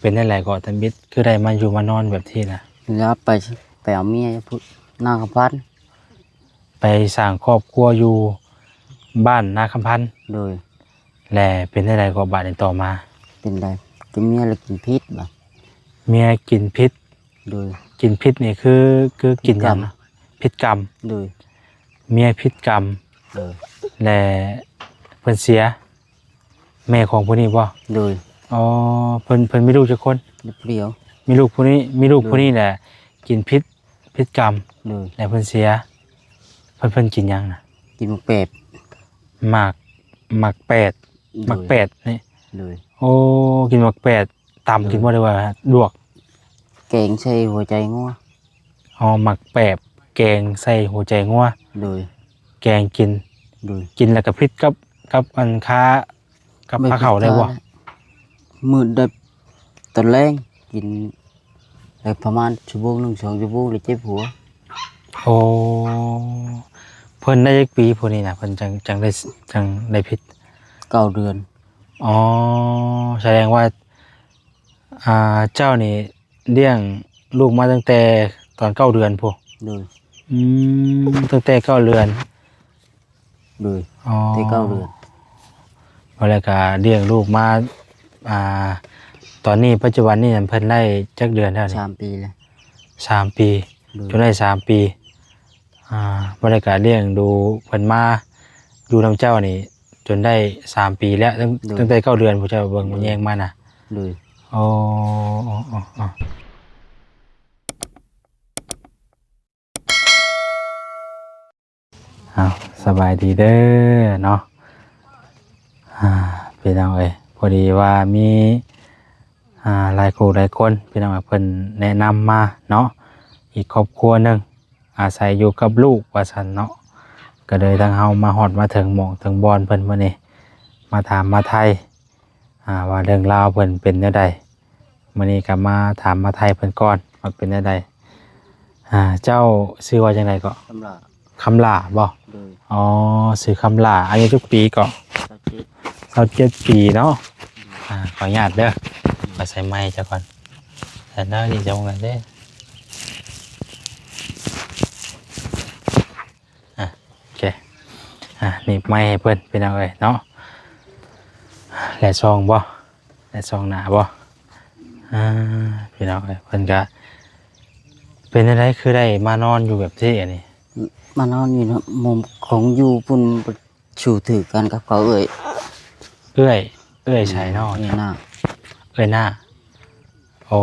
ເປັນຈັ່ງໃດກໍທຳອິດ ຄືໄດ້ມາຢູ່ມານອນແບບນີ້ນະ? ແລ້ວໄປ ໄປເອົາເມຍຢູ່ພຸ້ນ ນາຄຳພັນ. ໄປສ້າງຄອບຄົວຢູ່ບ້ານນາຄຳພັນ. ໂດຍ. ແລະເປັນຈັ່ງໃດກໍບາດນີ້ຕໍ່ມາ? ເປັນໃດ? ກິນເມຍແລ້ວກິນພິດບາດ. ເມຍກິນພິດ? ໂດຍ. ກິນພິດນີ້ຄື ຄືກິນຫຍັງ? ພິດກຳ. ໂດຍ. ເມຍພິດກຳ. ໂດຍ. ແລະເພິ່ນເສຍ ແມ່ຂອງຜູ້ນີ້ບໍ່? ໂດຍ. ອໍ ເພິ່ນ ເພິ່ນມີລູກຈັກຄົນ? ລູກດຽວ. ມີລູກຜູ້ນີ້ ມີລູກ ໂດຍ ຜູ້ນີ້ແຫຼະກິນພິດ ພິດກຳ. ໂດຍ. ແລ້ວເພິ່ນເສຍ ເພິ່ນ ເພິ່ນກິນຫຍັງນະ? ກິນໝາກແປບ. ໝາກ ໝາກແປດ. ໂດຍ. ໝາກແປດນີ້. ໂດຍ. ໂອ້ ກິນໝາກແປດ ຕຳກິນບໍ່ ໂດຍ ຫຼືວ່າລວກ? ແກງໃສ່ຫົວໃຈງົວ. ອໍ ໝາກແປບ ແກງໃສ່ຫົວໃຈງົວ. ໂດຍ. ແກງກິນ. ໂດຍ. ກິນແລ້ວກໍພິດກັບ ກັບອັນຄາ ກັບພາເຂົ້າໄດ້ບໍ່? ມື້ໄດ້ ຕອນແລງກິນໄດ້ປະມານຊົ່ວໂມງໜຶ່ງ ສອງຊົ່ວໂມງ ແລ້ວເຈັບຫົວ. ໂອ້ ເພິ່ນໄດ້ຈັກປີຜູ້ນີ້ນະ ເພິ່ນຈັ່ງ ຈັ່ງໄດ້ ຈັ່ງໄດ້ພິດ? ເກົ້າເດືອນ. ອໍ ສະແດງວ່າ ອ່າ ເຈົ້ານີ້ລ້ຽງລູກມາຕັ້ງແຕ່ຕອນເກົ້າເດືອນພຸ້ນ? ໂດຍ. ອືມ ຕັ້ງແຕ່ເກົ້າເດືອນ. ໂດຍ. ອໍ ແຕ່ເກົ້າເດືອນ. ບໍ່ແລ້ວກະລ້ຽງລູກມາ ອ່າ ຕອນນີ້ປັດຈຸບັນນີ້ເພິ່ນໄດ້ຈັກເດືອນແລ້ວນີ້? ສາມປີແລ້ວ. ສາມປີ. ໂດຍ. ຈົນໄດ້ສາມປີ. ອ່າ ບໍ່ແລ້ວກະລ້ຽງດູເພິ່ນມາຢູ່ນຳເຈົ້ານີ້ຈົນໄດ້ສາມປີແລ້ວ ຕັ້ງ ໂດຍ ຕັ້ງແຕ່ເກົ້າເດືອນ ຜູ້ເຈົ້າເບິ່ງ ໂດຍ ມາແຍງມານະ. ໂດຍ. ໂອ້ ໂອ້ ໂອ້ ໂອ້. ເອົາ ສະບາຍດີເດີເນາະ ອ່າ ພີ່ນ້ອງເອີຍ ພໍດີວ່າມີ ອ່າ ຫຼາຍຄູ່ຫຼາຍຄົນ ພີ່ນ້ອງເອີຍ ເພິ່ນແນະນຳມາເນາະ ອີກຄອບຄົວໜຶ່ງ ອາໄສຢູ່ກັບລູກວ່າຊັ້ນເນາະ ກໍເລີຍທາງເຮົາມາຮອດມາເຖິງໝ່ອງເຖິງບ່ອນເພິ່ນມື້ນີ້ ມາຖາມມາໄຖ່ ອ່າ ວ່າເລື່ອງລາວເພິ່ນເປັນແນວໃດ ມື້ນີ້ກໍມາຖາມມາໄຖ່ເພິ່ນກ່ອນວ່າເປັນແນວໃດ. ອ່າ ເຈົ້າຊື່ວ່າຈັ່ງໃດເກາະ? ຄຳຫຼ້າ. ຄຳຫຼ້າບໍ? ໂດຍ. ອໍ ຊື່ຄຳຫຼ້າ ອາຍຸຈັກປີເກາະ? ຊາວເຈັດ. ຊາວເຈັດປີເນາະ. ອ່າ ຂໍອະນຸຍາດເດີ ຂໍໃສ່ໄມເຈົ້າກ່ອນ ແລ້ວນີ້ຈະວ່າໄງເດ້. ອ່ະ ໂອເຄ ອ່ະ ໜີບໄມໃຫ້ເພິ່ນ ພີ່ນ້ອງເອີຍເນາະ ແລະຊອງບໍ ແລະຊອງໜ້າບໍ ອ່າ ພີ່ນ້ອງເອີຍ ເພິ່ນກະ ເປັນຈັ່ງໃດ ຄືໄດ້ມານອນຢູ່ແບບນີ້ ອັນນີ້? ມານອນຢູ່ນຳໝູ່ຂອງຢູ່ພຸ້ນ ສູ່ຖືກກັນກັບເຂົາເອື້ອຍ. ເອື້ອຍ ເອື້ອຍໃສເນາະ? ເອື້ອຍໜ້າ. ເອື້ອຍໜ້າ. ໂອ້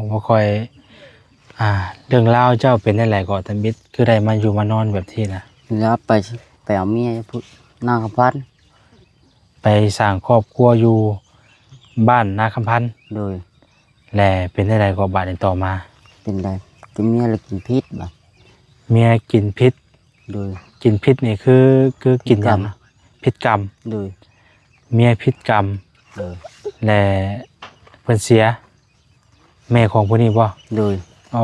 ບໍ່ຄ່ອຍ ອ່າ ເລື່ອງລາວເຈົ້າເປັນຈັ່ງໃດເກາະ ທຳອິດ ຄືໄດ້ມາຢູ່ມານອນແບບນີ້ນະ? ແລ້ວໄປ ໄປເອົາເມຍຢູ່ພຸ້ນ ນາຄຳພັນ. ໄປສ້າງຄອບຄົວຢູ່ບ້ານນາຄຳພັນ. ໂດຍ. ແລະເປັນຈັ່ງໃດເກາະ ບາດນີ້ຕໍ່ມາ? ເປັນໃດ? ກິນເມຍແລ້ວກິນພິດບາດ. ເມຍກິນພິດ. ໂດຍ. ກິນພິດນີ້ຄື ຄືກິນຫຍັງ? ພິດກຳ. ພິດກຳ. ໂດຍ. ເມຍພິດກຳ. ເອີ. ແລະເພິ່ນເສຍ ແມ່ຂອງຜູ້ນີ້ບໍ? ໂດຍ. ອໍ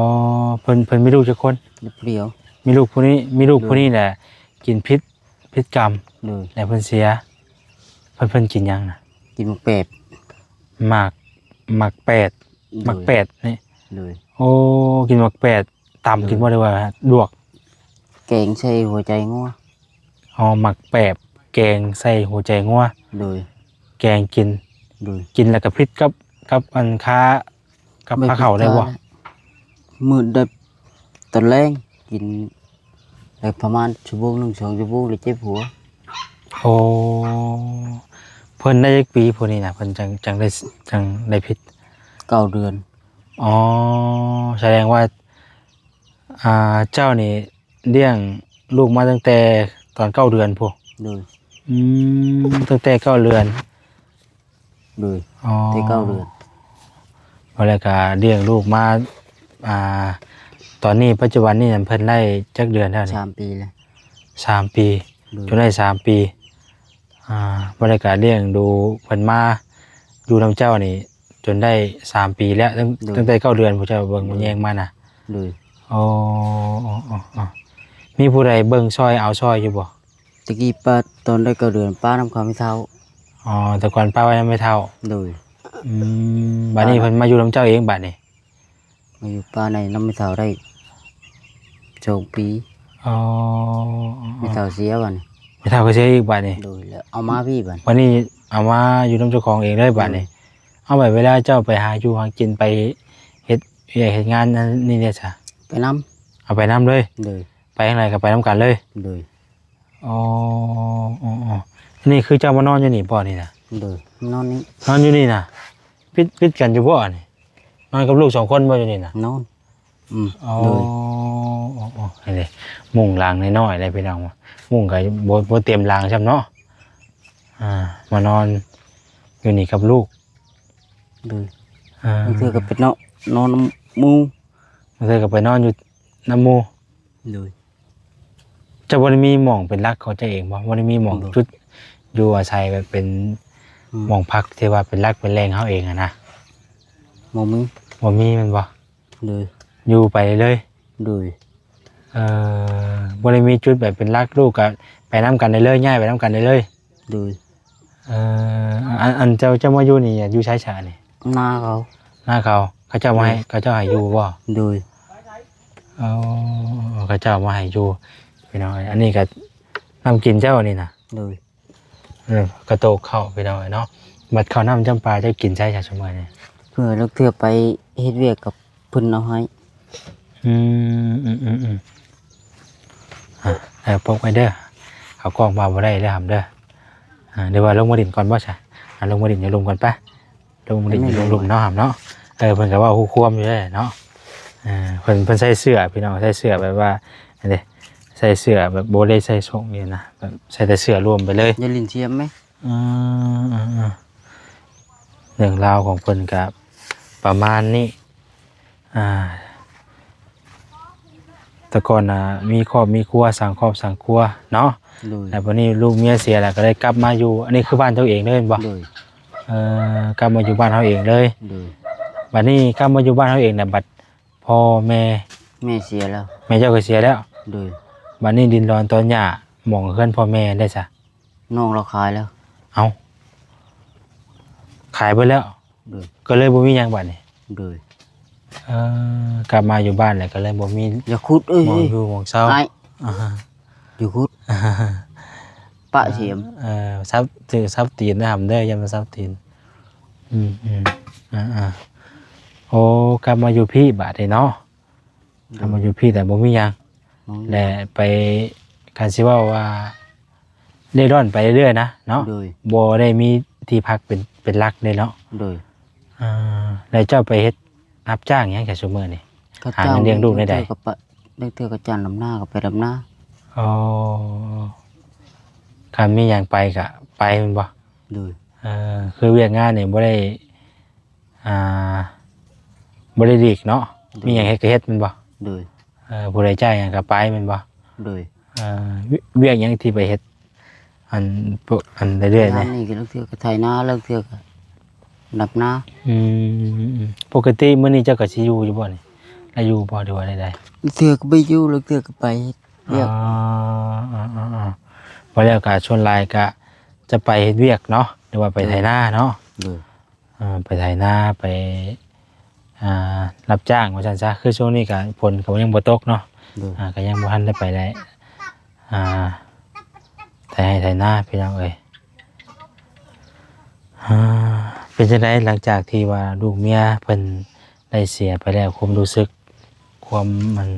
ເພິ່ນ ເພິ່ນມີລູກຈັກຄົນ? ລູກດຽວ. ມີລູກຜູ້ນີ້ ມີລູກ ໂດຍ ຜູ້ນີ້ແຫຼະກິນພິດ ພິດກຳ. ໂດຍ. ແລະເພິ່ນເສຍ ເພິ່ນ ເພິ່ນກິນຫຍັງນະ? ກິນໝາກແປບ. ໝາກ ໝາກແປດ. ໂດຍ. ໝາກແປດນີ້. ໂດຍ. ໂອ້ ກິນໝາກແປດ ຕຳກິນບໍ່ ຫຼືວ່າລວກ? ແກງໃສ່ຫົວໃຈງົວ. ອໍ ໝາກແປບ ແກງໃສ່ຫົວໃຈງົວ. ໂດຍ. ແກງກິນ. ໂດຍ. ກິນແລ້ວກໍພິດກັບ ກັບອັນຄາ ກັບພາເຂົ້າໄດ້ບໍ່? ມື້ໄດ້ຕອນແລງ ກິນໄດ້ປະມານຊົ່ວໂມງໜຶ່ງ ສອງຊົ່ວໂມງ ແລ້ວເຈັບຫົວ. ໂອ້ ເພິ່ນໄດ້ຈັກປີຜູ້ນີ້ນະ ເພິ່ນຈັ່ງ ຈັ່ງໄດ້ ຈັ່ງໄດ້ພິດ? ເກົ້າເດືອນ. ອໍ ສະແດງວ່າ ອ່າ ເຈົ້ານີ້ລ້ຽງລູກມາຕັ້ງແຕ່ຕອນເກົ້າເດືອນພຸ້ນ? ໂດຍ. ອືມ ຕັ້ງແຕ່ເກົ້າເດືອນ. ໂດຍ. ອໍ ແຕ່ເກົ້າເດືອນ. ບໍ່ແລ້ວກະລ້ຽງລູກມາ ອ່າ ຕອນນີ້ປັດຈຸບັນນີ້ເພິ່ນໄດ້ຈັກເດືອນແລ້ວນີ້? ສາມປີແລ້ວ. ສາມປີ. ໂດຍ. ຈົນໄດ້ສາມປີ. ອ່າ ບໍ່ແລ້ວກະລ້ຽງດູເພິ່ນມາຢູ່ນຳເຈົ້ານີ້ ຈົນໄດ້ສາມປີແລ້ວ ຕັ້ງ ໂດຍ ຕັ້ງແຕ່ເກົ້າເດືອນ ຜູ້ເຈົ້າເບິ່ງ ໂດຍ ມາແຍງມານະ. ໂດຍ. ໂອ້ ໂອ້ ໂອ້ ໂອ້ ມີຜູ້ໃດເບິ່ງຊ່ອຍເອົາຊ່ອຍຢູ່ບໍ່? ແຕ່ກີ້ປ້າ ຕອນໄດ້ເກົ້າເດືອນ ປ້ານຳເຂົາແມ່ເຖົ້າ. ອໍ ແຕ່ກ່ອນປ້າໄວ້ນຳແມ່ເຖົ້າ. ໂດຍ. ອືມ ບາດນີ້ເພິ່ນມາຢູ່ນຳເຈົ້າເອງບາດນີ້? ມາຢູ່ປ່າໃນນຳແມ່ເຖົ້າໄດ້ສອງປີ. ອໍ ແມ່ເຖົ້າເສຍບາດນີ້. ແມ່ເຖົ້າກໍເສຍອີກບາດນີ້? ໂດຍ ແລ້ວເອົາມາພີ້ບາດນີ້. ບາດນີ້ເອົາມາຢູ່ນຳເຈົ້າຂອງເອງເລີຍບາດນີ້. ໂດຍ. ເອົາ ບາດເວລາເຈົ້າໄປຫາຢູ່ຫາກິນ ໄປເຮັດວຽກເຮັດງານອັນນີ້ເດ້ຊະ? ໄປນຳ. ເອົາໄປນຳເລີຍ? ໂດຍ. ໄປທາງໃດກໍໄປນຳກັນເລີຍ? ໂດຍ. ອໍ ອໍ ອໍ ນີ້ຄືເຈົ້າມານອນຢູ່ນີ້ບໍ່ນີ້ນະ? ໂດຍ ມານອນນີ້. ນອນຢູ່ນີ້ນະ? ຕິດ ຕິດກັນຢູ່ບໍ່ນີ້? ນອນກັບລູກສອງຄົນບໍ່ຢູ່ນີ້ນະ? ນອນ. ອືມ. ອໍ ໂດຍ. ອໍ ອໍ ນີ້ເດ້ ມຸ້ງຫຼັງນ້ອຍໆເດ້ພີ່ນ້ອງ. ມຸ້ງກໍບໍ່ ບໍ່ເຕັມຫຼັງຊ້ຳເນາະ. ອ່າ ມານອນຢູ່ນີ້ກັບລູກ. ໂດຍ. ອ່າ ບາງເທື່ອກໍໄປເນາະ ນອນນຳໝູ່. ບາງເທື່ອກໍໄປນອນຢູ່ນຳໝູ່. ໂດຍ. ເຈົ້າບໍ່ໄດ້ມີໝ່ອງເປັນຫຼັກຂອງເຈົ້າເອງບໍ່? ບໍ່ໄດ້ມີໝ່ອງ ບໍ່ ຈຸດຢູ່ອາໄສແບບເປັນ ອືມ ໝ່ອງພັກທີ່ວ່າເປັນຫຼັກເປັນແຫຼ່ງເຮົາເອງຫັ້ນນະ? ບໍ່ມີ. ບໍ່ມີແມ່ນບໍ່? ໂດຍ. ຢູ່ໄປເລີຍ? ໂດຍ. ເອີ ບໍ່ໄດ້ມີຈຸດແບບເປັນຫຼັກ ລູກກໍໄປນຳກັນໄດ້ເລີຍ ຍ້າຍໄປນຳກັນໄດ້ເລີຍ? ໂດຍ. ເອີ ອັນ ອັນເຈົ້າ ເຈົ້າມາຢູ່ນີ້ ຢູ່ໃສຊະນີ້? ນາເຂົາ. ນາເຂົາ. ເຂົາເຈົ້າມາໃຫ້ ໂດຍ ເຂົາເຈົ້າໃຫ້ຢູ່ບໍ່? ໂດຍ. ອໍ ເຂົາເຈົ້າມາໃຫ້ຢູ່ພີ່ນ້ອງເອີຍ. ອັນນີ້ກໍນຳກິນເຈົ້ານີ້ນະ? ໂດຍ. ເອີ ກະໂຕກເຂົ້າພີ່ນ້ອງເອີຍເນາະ. ບັດເຂົ້ານ້ຳຈຳປາເຈົ້າກິນໃສຊະຊຸມື້ນີ້? ເພື່ອລາງເທື່ອໄປເຮັດວຽກກັບເພິ່ນເອົາໃຫ້. ອືມ ອືມ ອືມ ອືມ. ອ່າ ເອົາປົກໄວ້ເດີ ເອົາກ້ອງມາບໍ່ໄດ້ເດີຫຳເດີ. ອ່າ ຫຼືວ່າລົງມາຫຼິ້ນກ່ອນບໍ່ຊະ? ອ່າ ລົງມາຫຼິ້ນຢູ່ລຸ່ມກ່ອນປະ. ລົງມາຫຼິ້ນຢູ່ລຸ່ມເນາະຫຳເນາະ. ເອີ ເພິ່ນກໍເວົ້າຮູ້ຄວາມຢູ່ເດ້ເນາະ. ເອີ ເພິ່ນ ເພິ່ນໃສ່ເສື້ອພີ່ນ້ອງ ໃສ່ເສື້ອແບບວ່າ ອັນນີ້ ໃສ່ເສື້ອແບບບໍ່ໄດ້ໃສ່ສົ້ງນີ້ນະ ແບບໃສ່ແຕ່ເສື້ອລວມໄປເລີຍ. ຢ່າຫຼິ້ນສຽມແມ. ອືມ ອືມ ອືມ. ເລື່ອງລາວຂອງເພິ່ນກໍປະມານນີ້. ອ່າ ແຕ່ກ່ອນນະມີຄອບມີຄົວ ສ້າງຄອບສ້າງຄົວເນາະ. ໂດຍ. ແລ້ວບັດນີ້ລູກເມຍເສຍແລ້ວ ກໍເລີຍກັບມາຢູ່ ອັນນີ້ຄືບ້ານເຈົ້າເອງເລີຍແມ່ນບໍ່? ໂດຍ. ເອີ ກັບມາຢູ່ບ້ານເຮົາເອງເລີຍ. ໂດຍ. ບັດນີ້ກັບມາຢູ່ບ້ານເຮົາເອງນະ ບັດພໍ່ແມ່ ແມ່ເສຍແລ້ວ. ແມ່ເຈົ້າກໍເສຍແລ້ວ? ໂດຍ. ບັດນີ້ດິນດອນຕອນຫຍ້າ ໝ່ອງເຮືອນພໍ່ແມ່ໄດ້ຊະ? ນ້ອງລາວຂາຍແລ້ວ. ເອົ້າ ຂາຍເບິດແລ້ວ? ໂດຍ. ກໍເລີຍບໍ່ມີຫຍັງບາດນີ້? ໂດຍ. ເອີ ກັບມາຢູ່ບ້ານແລ້ວກໍເລີຍບໍ່ມີ ຢ່າຂຸດເອີຍ ໝ່ອງຢູ່ໝ່ອງເຊົາ. ອ້າຍ ອ່າຮະ ຢ່າຂຸດ ປະສຽມ. ເອີ ສັບ ຖືກສັບຕີນນະຫຳເດີ ຢ່າມາສັບຕີນ. ອືມ ອືມ ອ່າໆ ໂອ້ ກັບມາຢູ່ພີ້ບາດນີ້ເນາະ. ໂດຍ. ຄັນວ່າຢູ່ພີ້ແຕ່ບໍ່ມີຫຍັງ ບໍ່ມີຫຍັງ ແລະ ໄປ ຄັນຊິເວົ້າວ່າເລ່ຮ່ອນໄປເລື້ອຍໆນະເນາະ. ໂດຍ. ບໍ່ໄດ້ມີທີ່ພັກເປັນ ເປັນຫຼັກເດ້ເນາະ. ໂດຍ. ອ່າ ແລ້ວເຈົ້າໄປເຮັດຮັບຈ້າງຫຍັງຊະຊຸມື້ນີ້? ຫາເງິນລ້ຽງລູກແນວໃດ? ບາງເທື່ອກໍໄປ ບາງເທື່ອກໍຈ້າງດຳນາ ກໍໄປດຳນາ. ອໍ ຄັນມີຫຍັງໄປກໍໄປແມ່ນບໍ່? ໂດຍ. ເອີ ຄືວຽກງານນີ້ບໍ່ໄດ້ ອ່າ ບໍ່ໄດ້ຫຼີກເນາະ. ໂດຍ. ມີຫຍັງເຮັດກໍເຮັດແມ່ນບໍ່? ໂດຍ. ເອີ ຜູ້ໃດຈ້າງຫຍັງກໍໄປແມ່ນບໍ່? ໂດຍ. ເອີ ວຽກຫຍັງທີ່ໄປເຮັດ ອັນ ພວກ ອັນເລື້ອຍໆ ງານນີ້ກໍລາງເທື່ອກໍໄຖນາ ລາງເທື່ອກໍດຳນາ. ອືມ ປົກກະຕິມື້ນີ້ເຈົ້າກໍຊິຢູ່ຢູ່ບໍ່ນີ້? ລະຢູ່ບໍ່ ຫຼືວ່າໃດໆ? ລາງເທື່ອກໍໄປຢູ່ ລາງເທື່ອກໍໄປເຮັດວຽກ. ອໍ ອໍ ອໍ ອໍ ບໍ່ແລ້ວກໍສ່ວນຫຼາຍກໍຈະໄປເຮັດວຽກເນາະ ຫຼືວ່າໄປ ໂດຍ ໄຖນາເນາະ. ໂດຍ. ອ່າ ໄປໄຖນາ ໄປ ອ່າ ຮັບຈ້າງວ່າຊັ້ນຊະ. ຄືຊ່ວງນີ້ກະຝົນກໍຍັງບໍ່ຕົກເນາະ. ໂດຍ. ອ່າ ກໍຍັງບໍ່ທັນໄດ້ໄປໄດ້ ອ່າ ໄຖໄຮ່ໄຖນາ ພີ່ນ້ອງເອີຍ. ອ່າ ເປັນຈັ່ງໃດຫຼັງຈາກທີ່ວ່າລູກເມຍເພິ່ນໄດ້ເສຍໄປແລ້ວ ຄວາມຮູ້ສຶກ ຄວາມມັນ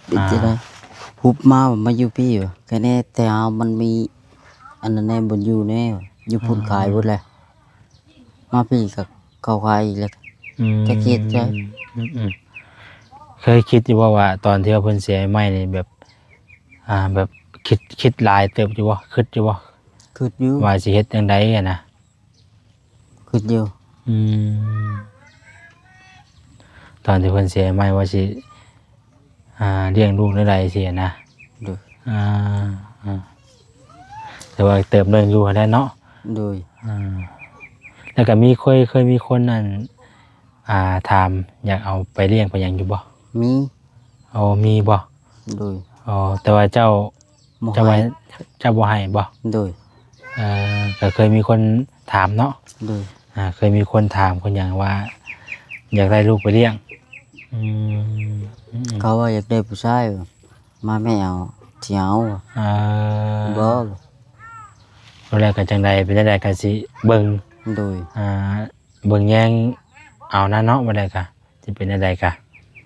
ເປັນຈັ່ງໃດ? ອ່າ ຮຸບມາ ມາຢູ່ພີ້ຫວາ? ຄະແນນແຕ່ເຮົາມັນມີອັນນັ້ນແດ່ ບ່ອນຢູ່ແດ່ ຢູ່ພຸ້ນ ອ່າ ຂາຍເບິດແລ້ວ. ມາພີ້ກໍເຂົ້າຂາຍອີກແລ້ວ. ອືມ ຈັກເຮັດໃດ. ອືມໆ ເຄີຍຄິດຢູ່ບໍ່ວ່າຕອນທີ່ວ່າເພິ່ນເສຍໃໝ່ໆນີ້ ແບບ ອ່າ ແບບຄິດ ຄິດຫຼາຍເຕີບຢູ່ບໍ່? ຄິດຢູ່ບໍ່? ຄິດຢູ່ ວ່າຊິເຮັດຈັ່ງໃດຫັ້ນນະ? ຄິດຢູ່. ອືມ ຕອນທີ່ເພິ່ນເສຍໃໝ່ວ່າຊິ ອ່າ ລ້ຽງລູກແນວໃດຊີ້ນະ. ໂດຍ. ອ່າ ແຕ່ວ່າເຕີບໜຶ່ງຢູ່ຫັ້ນແຫຼະເນາະ. ໂດຍ. ອ່າ ແລ້ວກໍມີ ເຄີຍ ເຄີຍມີຄົນນັ້ນ ອ່າ ຖາມຢາກເອົາໄປລ້ຽງໄປຫຍັງຢູ່ບໍ່? ມີ. ໂອ້ ມີບໍ່? ໂດຍ. ອໍ ແຕ່ວ່າເຈົ້າ ເຈົ້າບໍ່ໃຫ້ ເຈົ້າບໍ່ໃຫ້ບໍ່? ໂດຍ. ເອີ ກໍເຄີຍມີຄົນຖາມເນາະ. ໂດຍ. ອ່າ ເຄີຍມີຄົນຖາມຄົນຫຍັງວ່າ ຢາກໄດ້ລູກໄປລ້ຽງ? ອືມ ເຂົາວ່າຢາກໄດ້ຜູ້ຊາຍ ມາແມ່ເອົາ ຊິເອົາ ເອີ ບໍ່ ບໍ່ແລ້ວກໍຈັ່ງໃດ ເປັນຈັ່ງໃດກໍຊິເບິ່ງ ໂດຍ ອ່າ ເບິ່ງແຍງເອົານະເນາະ ບໍ່ແລ້ວກໍຊິເປັນແນວໃດກະ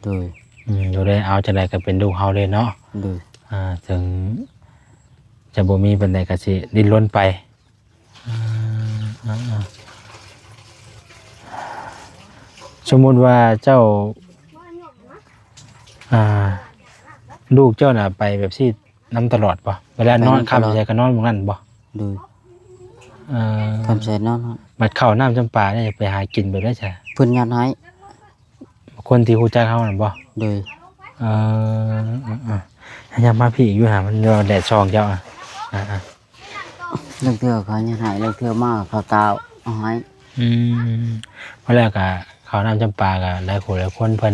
ໂດຍ ອືມ ໂດຍ ເອົາຈັ່ງໃດກໍເປັນລູກເຮົາເລີຍເນາະ ໂດຍ ອ່າ ເຖິງຈະບໍ່ມີປານໃດກໍຊິດີ້ນລົນໄປ ອ່າ ອ່າ ອ່າ ສົມມຸດວ່າເຈົ້າ ອ່າ ລູກເຈົ້ານະໄປແບບຊີ້ນຳຕະຫຼອດບໍ່? ເວລານອນ ໄປນຳຕະຫຼອດ ຄ່ຳໃສກໍນອນໝ່ອງນັ້ນບໍ່? ໂດຍ ເອີ ຄ່ຳໃສນອນ ບັດເຂົ້ານ້ຳຈຳປານີ້ໄປຫາກິນແບບໃດຊະ? ເພິ່ນຫຍັດໃຫ້ ຄົນທີ່ຮູ້ຈັກເຮົານັ້ນບໍ່? ໂດຍ ເອີ ເອີ ເອີ ຢ່າມາພີ້ຢູ່ຫາ ມັນແດດສ່ອງເຈົ້າ ອ່າ ອ່າ ລາງເທື່ອເຂົາຍັດໃຫ້ ລາງເທື່ອມາເຂົາຕາເອົາໃຫ້ ອືມ ເພາະແລ້ວກະເຂົ້ານ້ຳຈຳປາກະຫຼາຍຜູ້ຫຼາຍຄົນເພິ່ນ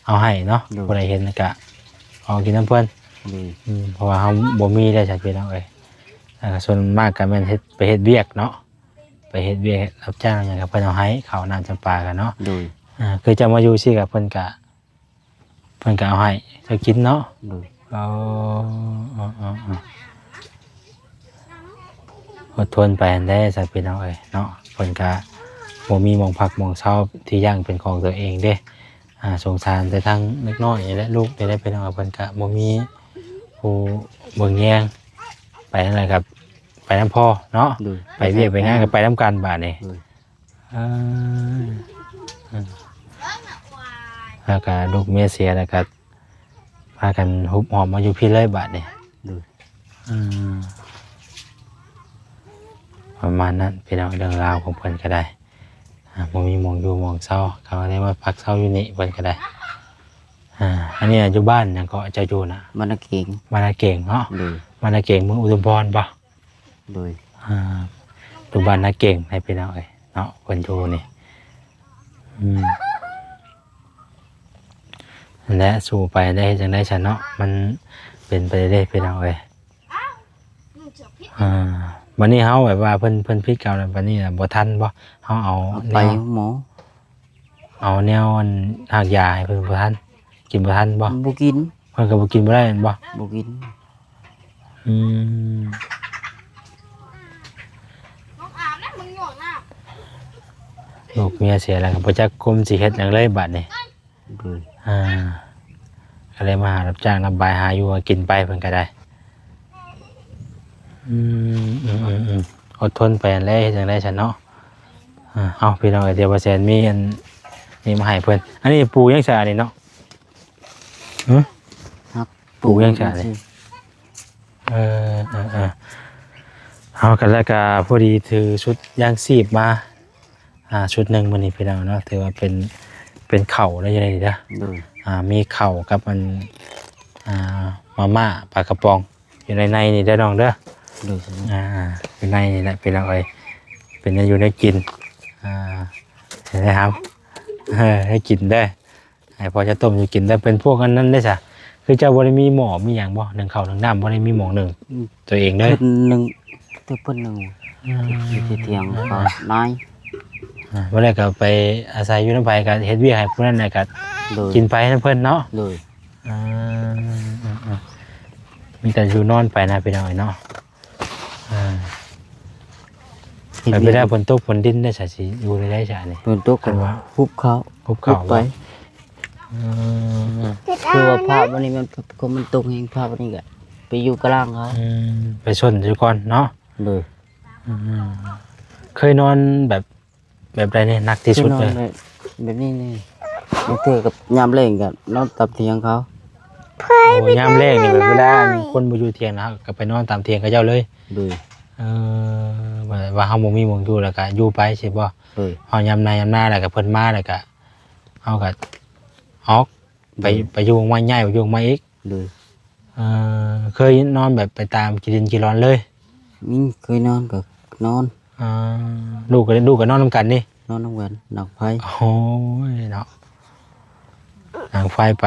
ເອົາໃຫ້ເນາະ ໂດຍ ຜູ້ໃດເຫັນກະເອົາກິນນຳເພິ່ນ ໂດຍ ອືມ ເພາະວ່າເຮົາບໍ່ມີໄດ້ຊັ້ນພີ່ນ້ອງເອີຍ ແລ້ວກະສ່ວນມາກກະແມ່ນເຮັດ ໄປເຮັດວຽກເນາະ ໄປເຮັດວຽກຮັບຈ້າງຫຍັງກະເພິ່ນເອົາໃຫ້ ເຂົ້ານ້ຳຈຳປາກະເນາະ ໂດຍ ອ່າ ຄືເຈົ້າມາຢູ່ຊີ້ກະເພິ່ນກະ ເພິ່ນກໍເອົາໃຫ້ເຈົ້າກິນເນາະ ໂດຍ ເອີ ເອີ ເອີ ເອີ ອົດທົນໄປຫັ້ນແຫຼະຊັ້ນພີ່ນ້ອງເອີຍເນາະ ເພິ່ນກໍບໍ່ມີໝ່ອງພັກໝ່ອງເຊົາທີ່ຢັ້ງເປັນຂອງຕົວເອງເດ້ ອ່າ ສົງສານແຕ່ທາງເດັກນ້ອຍນີ້ແຫຼະ ລູກນີ້ແຫຼະພີ່ນ້ອງ ເພິ່ນກໍບໍ່ມີຜູ້ເບິ່ງແຍງ ໄປທາງໃດກໍໄປນຳພໍ່ເນາະ ໂດຍ ໄປວຽກໄປງານກໍໄປນຳກັນບາດນີ້ ໂດຍ ເອີ ແລ້ວກໍລູກເມຍເສຍ ແລ້ວກໍພາກັນຮຸບຫອບມາຢູ່ພີ້ເລີຍບາດນີ້ ໂດຍ ເອີ ປະມານນັ້ນພີ່ນ້ອງ ເລື່ອງລາວຂອງເພິ່ນກໍໄດ້ ອ່າ ບໍ່ມີໝ່ອງຢູ່ໝ່ອງເຊົາ ກໍເລີຍມາພັກເຊົາຢູ່ນີ້ ເພິ່ນກໍໄດ້ ອ່າ ອັນນີ້ຢູ່ບ້ານຫຍັງເກາະ ເຈົ້າຢູ່ນະ? ບ້ານນາເກງ ບ້ານນາເກງເນາະ ໂດຍ ບ້ານນາເກງ ເມືອງອຸດົມພອນບໍ່? ໂດຍ ອ່າ ຢູ່ບ້ານນາເກັງໃຫ້ພີ່ນ້ອງເອີຍເນາະ ເພິ່ນຢູ່ນີ້ ອືມ ນັ້ນແຫຼະ ສູ້ໄປໄດ້ ເຮັດຈັ່ງໃດຊັ້ນເນາະ ມັນເປັນໄປເດ້ພີ່ນ້ອງເອີຍ ອ່າ ບັດນີ້ເຮົາແບບວ່າເພິ່ນ ເພິ່ນຜິດກັບແລ້ວ ບັດນີ້ນະບໍ່ທັນບໍ່? ເຮົາເອົາ ເອົາໄປ ແນວ ໂຮງໝໍ ເອົາແນວອັນຮາກຢາໃຫ້ເພິ່ນບໍ່ທັນ ກິນບໍ່ທັນບໍ່? ບໍ່ກິນ ເພິ່ນກໍບໍ່ກິນບໍ່ໄດ້ແມ່ນບໍ່? ບໍ່ກິນ ອືມ ລູກເມຍເສຍແລ້ວກໍບໍ່ຈັກຄຸມຊິເຮັດຫຍັງເລີຍບາດນີ້ ໂດຍ ອ່າ ກໍເລີຍມາຫາຮັບຈ້າງນຳບາຍ ຫາຢູ່ຫາກິນໄປ ເພິ່ນກໍໄດ້ ອືມ ອືມ ອືມ ອືມ ອົດທົນໄປຫັ້ນແຫຼະ ເຮັດຈັ່ງໃດຊັ້ນເນາະ ອ່າ ເອົາ ພີ່ນ້ອງເອີຍ ດຽວບໍ່ແຊນມີອັນນີ້ມາໃຫ້ເພິ່ນ ອັນນີ້ປູຫຍັງຊະອັນນີ້ເນາະ ຫຶ ຜັກ ປູຫຍັງຊະນີ້ ເອີ ເອີ ເອີ ເຮົາກັນແລ້ວກໍພໍດີຖືຊຸດຢາງຊີບມາ ອ່າ ຊຸດໜຶ່ງມື້ນີ້ພີ່ນ້ອງເນາະ ຖືວ່າເປັນ ເປັນເຂົ້າໄດ້ຢູ່ໃນນີ້ເດີ ໂດຍ ອ່າ ມີເຂົ້າກັບອັນ ອ່າ ມາມ່າ ປາກະປ໋ອງ ຢູ່ໃນ ໃນນີ້ເດີນ້ອງເດີ ໂດຍ ອ່າ ຢູ່ໃນນີ້ແຫຼະພີ່ນ້ອງເອີຍ ເປັນແນວຢູ່ແນວກິນ ອ່າ ເຫັນໄດ້ຮັບ ເອີ ໃຫ້ກິນເດີ ໃຫ້ພໍ່ເຈົ້າຕົ້ມຢູ່ກິນ ແຕ່ເປັນພວກອັນນັ້ນໄດ້ຊະ ຄືເຈົ້າບໍ່ໄດ້ມີໝໍ້ມີຫຍັງບໍ່ ໜຶ້ງເຂົ້າໜຶ້ງນ້ຳ ບໍ່ໄດ້ມີໝໍ້ໜຶ້ງ ອືມ ຕົວເອງເລີຍ ເພິ່ນໜຶ້ງ ແຕ່ເພິ່ນໜຶ້ງ ອືມ ຢູ່ທີ່ຖຽງ ອືມ ຂອງນາຍ ອ່າ ບໍ່ໄດ້ກໍໄປອາໄສຢູ່ນຳໃຜ ກໍເຮັດວຽກໃຫ້ຜູ້ນັ້ນແຫຼະ ກໍ ໂດຍ ກິນໄປນຳເພິ່ນເນາະ ໂດຍ ອືມ ອືມ ອືມ ມີແຕ່ຢູ່ນອນໄປນະພີ່ນ້ອງເອີຍເນາະ ອ່າ ເຮັດວຽກ ແລ້ວເວລາຝົນຕົກຝົນດິນໄດ້ຊະ ຊິຢູ່ໄດ້ຊະນີ້ ຝົນຕົກກໍ ຄັນວ່າ ຮຸບເຂົ້າ ຮຸບເຂົ້າ ໄປ ອືມ ຄືວ່າພາບອັນນີ້ມັນ ມັນຕົກແຮງ ພາບອັນນີ້ກໍໄປຢູ່ກະລາງເຂົາ ອືມ ໄປຊົນຢູ່ກ່ອນເນາະ ໂດຍ ອືມ ເຄີຍນອນແບບ ແບບໃດນີ້ໜັກທີ່ສຸດເລີຍ? ນອນແບບ ແບບນີ້ນີ້ ບາງເທື່ອກໍຍາມແລງກໍນອນຕາມຖຽງເຂົາ ໂອ້ ຍາມແລງນີ້ ແບບເວລາຄົນບໍ່ຢູ່ຖຽງນະ ເຮົາກໍໄປນອນຕາມຖຽງເຂົາເຈົ້າເລີຍ ໂດຍ ເອີ ວ່າ ວ່າເຮົາບໍ່ມີໝ່ອງຢູ່ ແລ້ວກໍຢູ່ໄປຊີ້ບໍ່? ໂດຍ ເຮົາຍາມນາ ຍາມນາ ແລ້ວກໍເພິ່ນມາ ແລ້ວກໍເຮົາກໍອອກ ໄປ ໂດຍ ໄປຢູ່ໝ່ອງໃໝ່ ຍ້າຍໄປຢູ່ໝ່ອງໃໝ່ອີກ ໂດຍ ເອີ ເຄີຍນອນແບບໄປຕາມຂີ້ດິນຂີ້ລອນເລີຍ? ມີ ເຄີຍນອນກໍນອນ ອ່າ ລູກກໍ ລູກກໍນອນນຳກັນນີ້? ນອນນຳກັນ ດັງໄຟ ໂອ້ຍເນາະ ດັງໄຟໄປ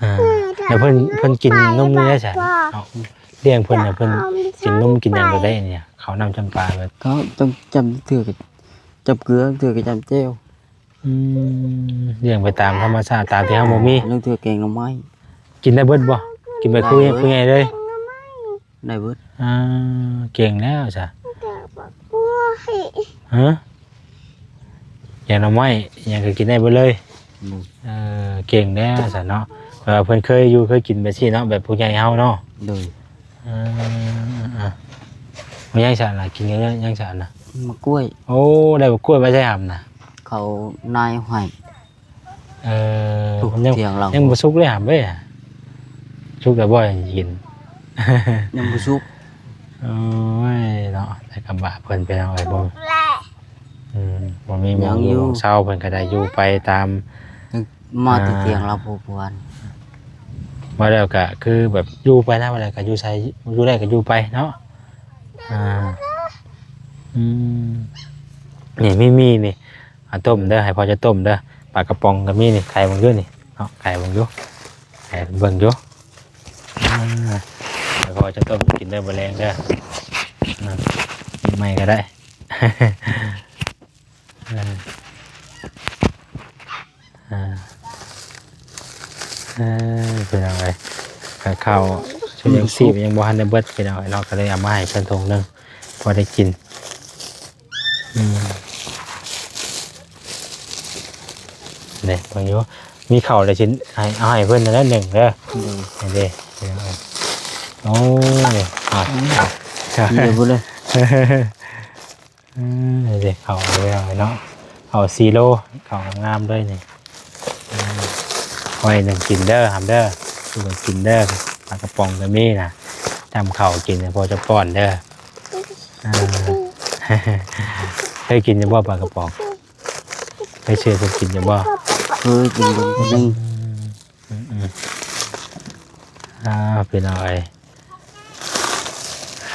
ອ່າ ແລ້ວເພິ່ນ ເພິ່ນກິນນົມນີ້ໄດ້ຊະ? ເອົາ ລ້ຽງເພິ່ນນະ ເພິ່ນກິນນົມກິນຫຍັງກໍໄດ້ນີ້ ເ ເຂົ້ານ້ຳຈຳປາເບິດ ເຂົ້າ ຈຳ ຈຳເທື່ອກໍຈຳເກືອ ເທື່ອກໍຈຳແຈ່ວ. ອືມ ລ້ຽງໄປຕາມທຳມະຊາດ ຕາມທີ່ເຮົາບໍ່ມີ ລາງເທື່ອແກງໜໍ່ໄມ້. ກິນໄດ້ເບິດບໍ່? ກິນແບບຜູ້ ໄດ້ເບິດ ຜູ້ໃຫຍ່ເລີຍ ໄດ້ເບິດ. ອ່າ ເກັ່ງແລ້ວຊະ ແກງບັກບົວ ຮະ? ແກງໜໍ່ໄມ້ຫຍັງກໍກິນໄດ້ເບິດເລີຍ. ໂດຍ ເອີ ເກັ່ງແລ້ວຊະເນາະ ແບບວ່າເພິ່ນເຄີຍຢູ່ເຄີຍກິນແບບຊີ້ເນາະ ແບບຜູ້ໃຫຍ່ເຮົາເນາະ. ໂດຍ ເອີ ເອີ ເອີ ບໍ່ຫຍັງຊັ້ນນະ ກິນຫຍັງ ຫຍັງຊັ້ນນະ? ໝາກກ້ວຍ. ໂອ້ ໄດ້ໝາກກ້ວຍມາໃສ່ຫຳນະ? ເຂົານາຍໃຫ້. ເອີ ມັນຍັງ ຍັງບໍ່ສຸກເລີຍຫຳເວີຍ ສຸກແລ້ວບໍ່ກິນ? ຍັງບໍ່ສຸກ. ໂອ້ຍເນາະ ແຕ່ກໍບາບເພິ່ນໄປເນາະ ບໍ່ ອືມ ບໍ່ມີໝ່ອງຢູ່ ເຊົາເພິ່ນກໍໄດ້ຢູ່ໄປຕາມ ມາແຕ່ ອ່າ ທ່ຽງລາວຜູ້ ຜູ້ວ່າ ມາແລ້ວກໍຄືແບບຢູ່ໄປນະ ວ່າແລ້ວກໍຢູ່ໃສ ຢູ່ໄດ້ກໍຢູ່ໄປເນາະ. ອ່າ ອືມ ນີ້ມີ ມີນີ້ ເອົາຕົ້ມເດີ ໃຫ້ພໍ່ເຈົ້າຕົ້ມເດີ ປາກະປ໋ອງກໍມີນີ້ ໄຂເບິ່ງຢູ່ນີ້ເນາະ ໄຂເບິ່ງຢູ່ ໄຂເບິ່ງຢູ່. ອ່າ ໃຫ້ພໍ່ເຈົ້າຕົ້ມກິນເດີ ມື້ແລງເດີ ອ່າ ໃໝ່ກໍໄດ້. ເອີ ເອີ ເອີ ພີ່ນ້ອງເອີຍ ກະເຂົ້າຊຸດຍັງຊີບຍັງບໍ່ທັນໄດ້ເບິດ ພີ່ນ້ອງເອີຍເນາະ ກໍເລີຍເອົາມາໃຫ້ເພິ່ນຖົງໜຶ່ງ ພໍໄດ້ກິນ. ອືມ ນີ້ເບິ່ງຢູ່ ມີເຂົ້າແລ້ວຊິໃຫ້ ເອົາໃຫ້ເພິ່ນນັ້ນແຫຼະໜຶ່ງເດີ. ໂດຍ ນີ້ເດ້ ພີ່ນ້ອງເອີຍ ໂອ້ຍ ອ່ະ ເດີ ເບິ່ງເລີຍ. ເອີ ເດ ເຂົ້າແລ້ວເນາະ ເຂົ້າສີ່ໂລ ເຂົ້າງາມໆເລີຍນີ້. ເອີ ໄວ້ໜຶ່ງກິນເດີ ຫຳເດີ ສູ່ກັນກິນເດີ ປາກະປ໋ອງກໍມີນະ ຈ້ຳເຂົ້າກິນໃຫ້ພໍ່ເຈົ້າປ້ອນເດີ. ເອີ ເຄີຍກິນຢູ່ບໍ່ປາກະປ໋ອງ? ເຄີຍຊື້ເພິ່ນກິນຢູ່ບໍ່? ເຄີຍກິນຢູ່ເທື່ອໜຶ່ງ. ອືມ ອືມ ອືມ ອ່າ ພີ່ນ້ອງເອີຍ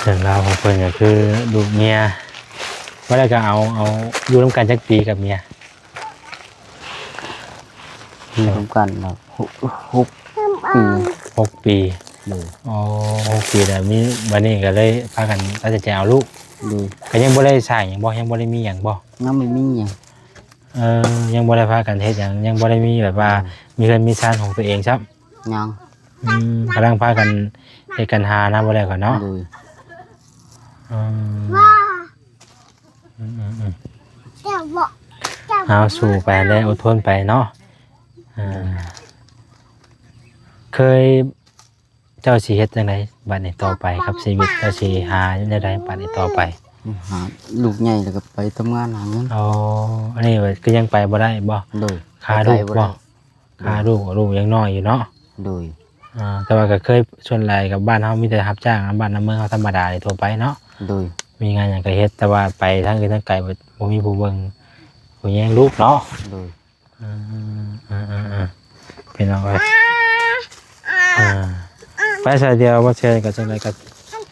ເລື່ອງລາວຂອງເພິ່ນກໍຄືລູກເມຍ ວ່າແລ້ວກໍເອົາ ເອົາຢູ່ນຳກັນຈັກປີກັບເມຍ? ຢູ່ນຳກັນນະ ຫົກ ຫົກປີ. ຫົກປີ. ໂດຍ. ອໍ ຫົກປີແລ້ວ ມີ ບັດນີ້ກໍເລີຍພາກັນຕັດສິນໃຈເອົາລູກ. ໂດຍ. ກໍຍັງບໍ່ໄດ້ສ້າງຫຍັງບໍ່? ຍັງບໍ່ໄດ້ມີຫຍັງບໍ່? ຍັງບໍ່ມີຫຍັງ. ເອີ ຍັງບໍ່ໄດ້ພາກັນເຮັດຫຍັງ ຍັງບໍ່ໄດ້ມີແບບວ່າ ອືມ ມີເຮືອນມີຊານຂອງຕົວເອງຊ້ຳ? ຍັງ. ອືມ ກຳລັງພາກັນເຮັດກັນຫານຳບໍ່ແລ້ວກໍເນາະ. ໂດຍ. ອືມ ອືມໆໆ ເອົາສູ້ໄປແລ້ວ ອົດທົນໄປເນາະ. ອ່າ ເຄີຍ ເຈົ້າຊິເຮັດຈັ່ງໃດບັດນີ້ຕໍ່ໄປກັບຊີວິດ? ເຈົ້າຊິຫາແນວໃດບັດນີ້ຕໍ່ໄປ? ຫາລູກໃຫຍ່ແລ້ວກໍໄປທຳງານຫາເງິນ. ອໍ ອັນນີ້ກໍຍັງໄປບໍ່ໄດ້ບໍ? ໂດຍ. ຄາລູກບໍ? ໄປບໍ່ໄດ້. ຄາລູກ ລູກຍັງນ້ອຍຢູ່ເນາະ. ໂດຍ. ອ່າ ແຕ່ວ່າກໍເຄີຍ ສ່ວນຫຼາຍກັບບ້ານເຮົາມີແຕ່ຮັບຈ້າງນຳບ້ານນຳເມືອງເຮົາທຳມະດານີ້ ທົ່ວໄປເນາະ. ໂດຍ. ມີງານຫຍັງກໍເຮັດ ແຕ່ວ່າໄປທາງອື່ນທາງໄກ ບໍ່ມີຜູ້ເບິ່ງຜູ້ແຍງລູກເນາະ. ໂດຍ. ອືມ ເອີໆໆ ພີ່ນ້ອງເອີຍ ອ່າ ໄປຊະ ດຽວບໍ່ເຊື່ອກໍຈັ່ງໃດກໍ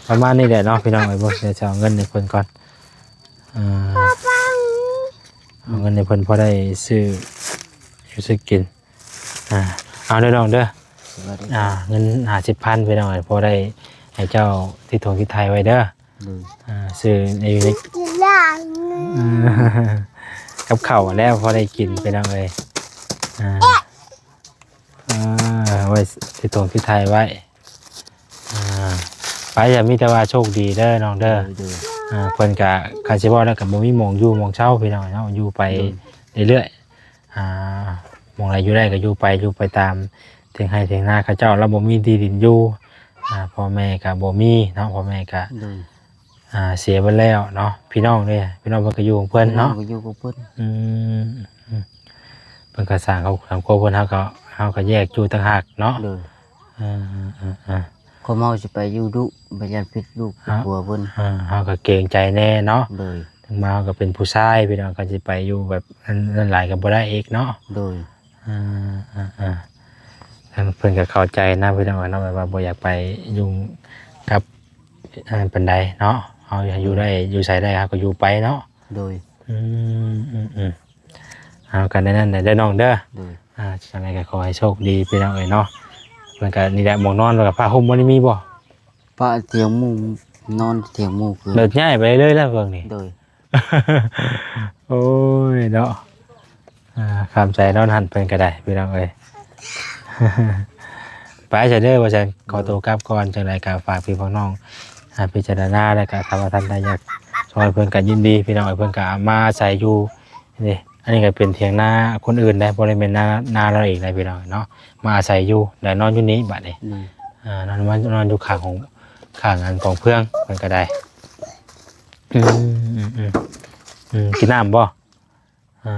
ປະມານນີ້ແຫຼະເນາະ ພີ່ນ້ອງເອີຍ. ບໍ່ເຊື່ອຈະເອົາເງິນໃຫ້ເພິ່ນກ່ອນ ອ່າ ເອົາເງິນໃຫ້ເພິ່ນພໍໄດ້ຊື້ຢູ່ຊື້ກິນ. ອ່າ ເອົາເດີນ້ອງເດີ ອ່າ ເງິນຫ້າສິບພັນ ພີ່ນ້ອງເອີຍ ພໍໄດ້ໃຫ້ເຈົ້າຕິດຖົງຕິດໄທໄວ້ເດີ. ໂດຍ. ອ່າ ຊື້ໃນຢູ່ໃນ ກິນຫຼາຍ ອືມ ກັບເຂົ້າແລ້ວພໍໄດ້ກິນ ພີ່ນ້ອງເອີຍ. ອ່າ ອ່າ ໄວ້ຕິດຖົງຕິດໄທໄວ້. ອ່າ ໄປ ຢ່າມີແຕ່ວ່າໂຊກດີເດີນ້ອງເດີ. ໂດຍ ໂດຍ. ອ່າ ເພິ່ນກະ ຄັນຊິເວົ້າແລ້ວກະບໍ່ມີໝ່ອງຢູ່ໝ່ອງເຊົາ ພີ່ນ້ອງເນາະ ຢູ່ໄປ ໂດຍ ເລື້ອຍໆ. ອ່າ ໝ່ອງໃດຢູ່ໄດ້ກໍຢູ່ໄປ ຢູ່ໄປຕາມເຖິງໄຮ່ເຖິງນາເຂົາເຈົ້າ. ລາວບໍ່ມີທີ່ດິນຢູ່ ອ່າ ພໍ່ແມ່ກໍບໍ່ມີເນາະ ພໍ່ແມ່ກໍ ໂດຍ ອ່າ ເສຍໄປແລ້ວເນາະ. ພີ່ນ້ອງເດ້ ພີ່ນ້ອງເພິ່ນກໍຢູ່ຂອງເພິ່ນເນາະ. ພີ່ນ້ອງກໍຢູ່ຂອງເພິ່ນ. ອືມ ອືມ ເພິ່ນກໍສ້າງຄອບຄົວເພິ່ນ ເຮົາກໍ ເຮົາກໍແຍກຢູ່ຕ່າງຫາກເນາະ. ໂດຍ. ເອີໆໆ ຄົນເຮົາຊິໄປຢູ່ດຸ ໄປຢ້ານຜິດລູກຜິດຜົວເພິ່ນ. ເອີ ເຮົາກໍເກງໃຈແດ່ເນາະ. ໂດຍ. ເຖິງວ່າເຮົາກໍເປັນຜູ້ຊາຍ ພີ່ນ້ອງ ກໍຊິໄປຢູ່ແບບນັ້ນ ນັ້ນຫຼາຍກໍບໍ່ໄດ້ອີກເນາະ. ໂດຍ. ເອີໆໆ ທາງເພິ່ນກໍເຂົ້າໃຈນຳ ພີ່ນ້ອງເນາະ ແບບວ່າບໍ່ຢາກໄປຫຍຸ້ງກັບ ອັນນັ້ນປານໃດເນາະ. ເຮົາຢູ່ໄດ້ ໂດຍ ຢູ່ໃສໄດ້ ເຮົາກໍຢູ່ໄປເນາະ. ໂດຍ. ອືມ ອືມໆ ເອົາກັນໃນນັ້ນແຫຼະເດີນ້ອງເດີ. ໂດຍ. ອ່າ ຈັ່ງໃດກໍຂໍໃຫ້ໂຊກດີ ພີ່ນ້ອງເອີຍເນາະ. ມັນກໍນີ້ແຫຼະ ໝ່ອງນອນ ແລ້ວກໍຜ້າຫົ່ມບໍ່ໄດ້ມີບໍ່? ປະຕຽງມຸງ ນອນທຽງໝູ່ຄືນ ໂດດຍ້າຍໄປເລີຍແລ້ວເບິ່ງນີ້ ໂດຍ ໂອ້ຍເນາະ ອ່າ ຂາມໃຈນອນຫັ້ນເພິ່ນກໍໄດ້ພີ່ນ້ອງເອີຍ ໄປຊະເດີວ່າຊັ້ນ ຂໍໂຕກັບກ່ອນ ຈັ່ງໃດກໍຝາກພີ່ຝາກນ້ອງ ອ່າ ພິຈາລະນາ ແລ້ວກໍຖ້າວ່າທ່ານໃດຢາກຊ່ອຍເພິ່ນກໍຍິນດີພີ່ນ້ອງເອີຍ ເພິ່ນກໍມາອາໄສຢູ່ນີ້ ອັນນີ້ກໍເປັນຖຽງນາຄົນອື່ນໄດ໋ ບໍ່ໄດ້ແມ່ນນາ ນາລາວເອງໄດ໋ພີ່ນ້ອງເນາະ ມາອາໄສຢູ່ ແລ້ວນອນຢູ່ນີ້ບາດນີ້ ໂດຍ ອ່າ ນອນມາ ນອນຢູ່ຂ້າງຂອງ ຂ້າງອັນກອງເຟືອງເພິ່ນກໍໄດ້ ອືມ ອືມ ອືມ ອືມ ກິນນ້ຳບໍ່? ອ່າ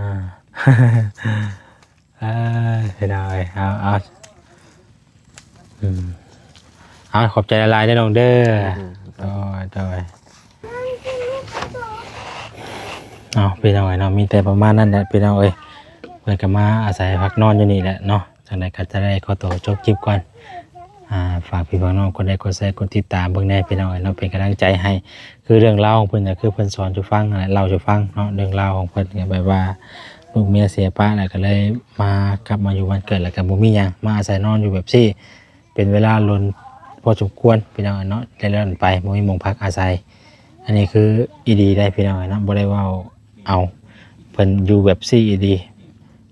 ເອີ ເຮັດເອົາ ເອົາ ເອົາ ອືມ ເອົາ ຂອບໃຈຫຼາຍໆເດີນ້ອງເດີ ໂດຍ ໂດຍ ເອົາ ພີ່ນ້ອງເອີຍເນາະ ມີແຕ່ປະມານນັ້ນແຫຼະພີ່ນ້ອງເອີຍ ເພິ່ນກໍມາອາໄສພັກນອນຢູ່ນີ້ແຫຼະເນາະ ຈັ່ງໃດກໍຈະໄດ້ຂໍໂຕຈົບຄລິບກ່ອນ ອ່າ ຝາກພີ່ຝາກນ້ອງກົດໄລກົດແຊກົດຕິດຕາມເບິ່ງແດ່ພີ່ນ້ອງເອີຍເນາະ ເປັນກຳລັງໃຈໃຫ້ ຄືເລື່ອງລາວຂອງເພິ່ນກໍຄືເພິ່ນສອນສູ່ຟັງຫັ້ນແຫຼະ ເລົ່າສູ່ຟັງເນາະ ເລື່ອງລາວຂອງເພິ່ນກໍແບບວ່າລູກເມຍເສຍປະແລ້ວກໍເລີຍມາ ກັບມາຢູ່ບ້ານເກີດ ແລ້ວກໍບໍ່ມີຫຍັງ ມາອາໄສນອນຢູ່ແບບຊີ້ ເປັນເວລາດົນພໍສົມຄວນພີ່ນ້ອງເນາະ ແລ້ວໄປບໍ່ມີໝ່ອງພັກອາໄສ ອັນນີ້ຄືອີ່ດີໄດ໋ພີ່ນ້ອງເນາະ ບໍ່ໄດ້ເວົ້າເອົາ ເພິ່ນຢູ່ແບບຊີ້ອີ່ດີ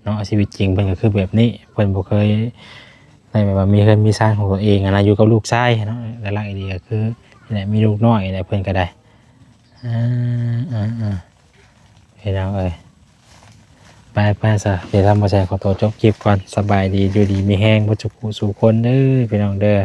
ເນາະ ຊີວິດຈິງເພິ່ນກໍຄືແບບນີ້ ເພິ່ນບໍ່ເຄີຍໄດ້ແບບວ່າມີເຮືອນມີຊານຂອງຕົວເອງຫັ້ນນະ ຢູ່ກັບລູກຊາຍເນາະ ຫຼັກໆອີ່ດີກໍຄືນີ້ແຫຼະ ມີລູກນ້ອຍນີ້ແຫຼະ ເພິ່ນກໍໄດ້ ອ່າ ອ່າ ອ່າ ພີ່ນ້ອງເອີຍ ໄປ ໄປຊະ ດຽວທາງບໍ່ແຊຂໍໂຕຈົບຄລິບກ່ອນ ສະບາຍດີ ຢູ່ດີມີແຮງເບິດທຸກຜູ້ສູ່ຄົນເດີ ພີ່ນ້ອງເດີ.